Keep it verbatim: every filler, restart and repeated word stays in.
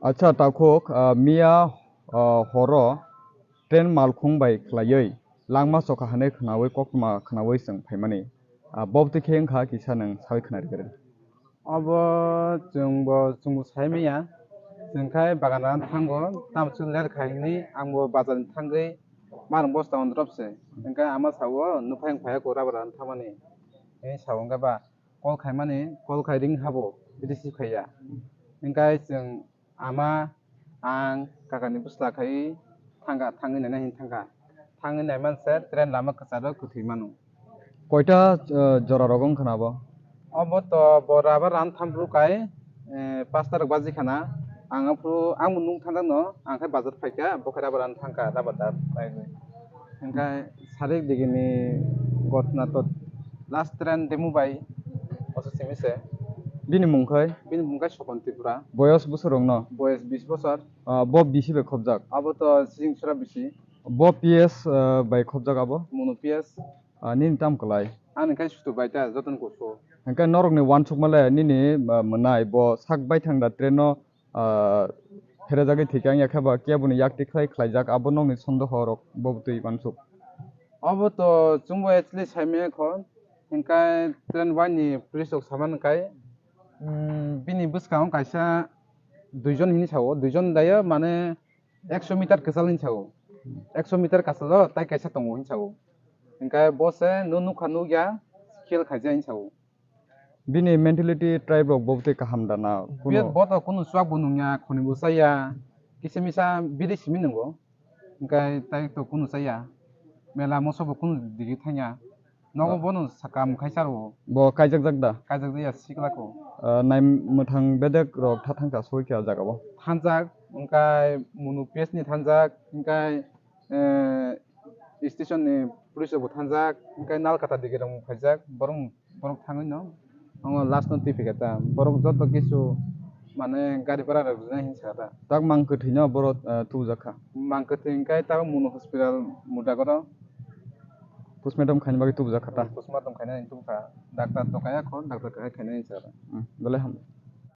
Acha takhuk, ah, miya, ah, horo train malkhung bai khlaiwi langma chokha hwnwi khwnawi koktwma khwnawi chwng phaimani. Ah, bo bwtwi khe wngkha kisa nwng sawi khwnarigwrwng. Obo chwngbo, chwngbo saimanya, chwng khai bagan rana thango, tamo chwng ler khai hwnwi angbo bazar ni thangwi marung bosta on drop se. Hwnkhe ama sao, "Nuphai wng phaiya ko rubber rana thangmani," hwnwi sao. Hwnkhe ba call khaimani, call khai ring habo, receive khaiya. Hwnkhe chwng ama, ang, kakani bwsla khai thangkha, thangwi naina hin thangkha. Thangwi naiman se train lama kwcharo kwthwi mano. Koita, eh, jora rogo wngkha na abo? Obo to bo rubber rana thanphuru kai, eh, pasta rok baji khana. Ang aphuru, ang bo nung thangjak no, ang khai bazar phaikha, bo khai rubber rana thangkha, rubber da. Hwnkhe sarik digini gotna to last train demo bai oso simi se. Bini mung khai? Bini mung khai Sopon Tripura. Boyos bwswk rok no? Boyos bis bosor. Ah, bo bisi bai khobjak? Abo to sijing sora bisi. Bo P S, ah, bai khobjak abo? Mono P S. Ah, nini tam kwlai? Ani khai sutu bai ta, jotono kusu. Hwnkhe norokni uansukma le nini, ah, mwnai bo sak baithang da train no, ah, pherejagwi thwikhe wngya khe ba keboni yakti khlai khlaijak, abo nokni sondoho rok bo bwtwi uansuk? Obo to chwngbo actually saimaya kho, hwnkhe train wani police rok samani kai, mm, bini bwskango kaisa duijon hinwi sao, duijon dayo mane ekso meter kwchal hinwi sao, ekso meter kwchalo tai kaisa tongo hinwi sao, hwnkhe bo se no nukha nukya, khel khaijak hinwi sao. Bini mentality tribe rok bo tei kaham da na? Kuno bo to kunu chuak bo nungya, khoni bo chaya, kisa misa biri simi nungo, hwnkhe tai to kunu chaya, mela moso bo kunu digi thangya, nogo ah, bono sakam khai charo. Bo kaijak jak da? Kaijak jaya sikla ko. Ah, nai mwthang bedek rok tha thangkha soi khe o jaga o? Thanjak, hwnkhe Munu P S ni thanjak, hwnkhe, eh, station ni police rok bo thanjak, hwnkhe Nalkata digi rok bo phaijak, borok Borok thangwi no, omo last no twi phi kha ta. Borok joto kisu mane gari bhara rok rijak hin sa kha ta. Tak mang kwthwi no borok, eh, tubujak kha. Mang kwthwi hwnkhe tabuk Munu hospital Mudagoro. Postmortem khaina bagwi tubujak kha ta. Postmortem khaina bagwi tubukha. Doctor to kaya kho, doctor kaya khaina hin sa kha ta. Hmm, belai ham.